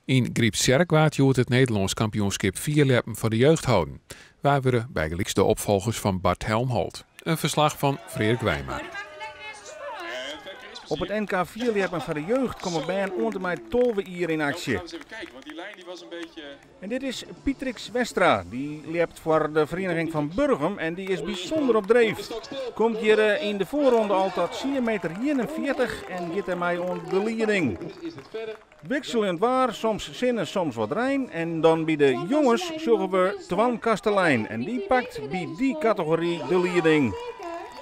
Yn Grypstsjerk waard hjoed it Nederlânsk kampioenskip fierljeppen foar de jeugd holden. Wa wurde bygelyks de opfolgers fan Bart Helmholt? In ferslach fan Freark Wijma. Op it NK fierljeppen foar de jeugd komme bern oant en mei 12 jier yn aksje. En dit is Pietrix Westra, dy ljept foar de ferieniging fan Burgum en dy is bysûnder op dreef. Komt hjir yn de foarronde al tot 10 meter 41 en giet dêrmei oan de lieding. Wikseljend waar, soms sinne, soms wat rein. En dan by de jonges sjogge we Twan Kastelein en dy pakt by dy kategory de lieding.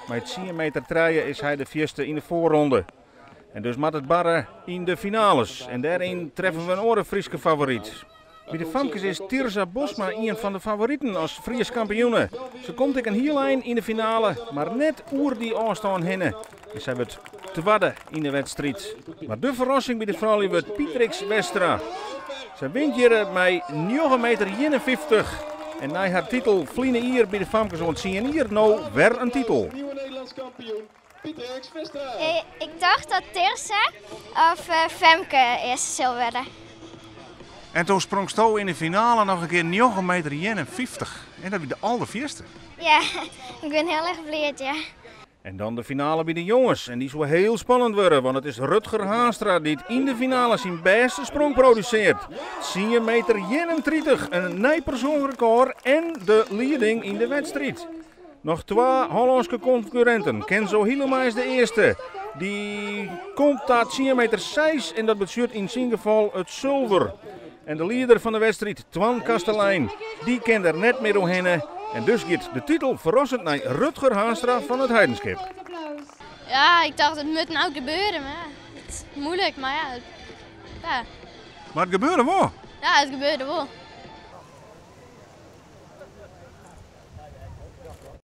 Mei 10 meter 3 is hy de fierste yn de foarronde. En dus moat it barre yn de finales. En dêryn treffe we in oare Fryske favoryt. By de famkes is Tirza Bosma ien fan de favoriten as Frysk kampioene. Se komt ek in hiel ein yn de finale, mar net oer dy ôfstân hinne. En sy wurdt twadde yn de wedstriid. Mar de ferrassing by de froulju wurdt Pietrix Westra. Sy wint hjir mei 9 meter 51. En nei har titel ferline jier by de famkes oant 10 jier no wer in titel. Ik tocht dat Tirza of Femke earste sil wurde. En doe sprongsto yn de finale noch in kear 9 meter 51. En dat wie de alderfierste. Ja, ik bin hiel erch bliid, ja. En dan de finale by de jonges. En dy soe hiel spannend wurde, want it is Rutger Haanstra dy't yn de finale syn bêste sprong produsearret. 10 meter 31, in nij persoanlik rekôr en de lieding yn de wedstriid. Noch twa Hollânske konkurrinten. Kenzo Hielema is de earste. Dy komt ta 10 meter 6 en dat betsjut yn syn gefal it sulver. En de lieder fan de wedstriid, Twan Kastelein, dy kin der net mear oerhinne. En dus giet de titel ferrassend nei Rutger Haanstra fan it Heidenskip. Ja, ik tocht it moat no gebeure, mar ja, it is muoilik, mar ja, ja. Mar it gebeurde wol? Ja, it gebeurde wol.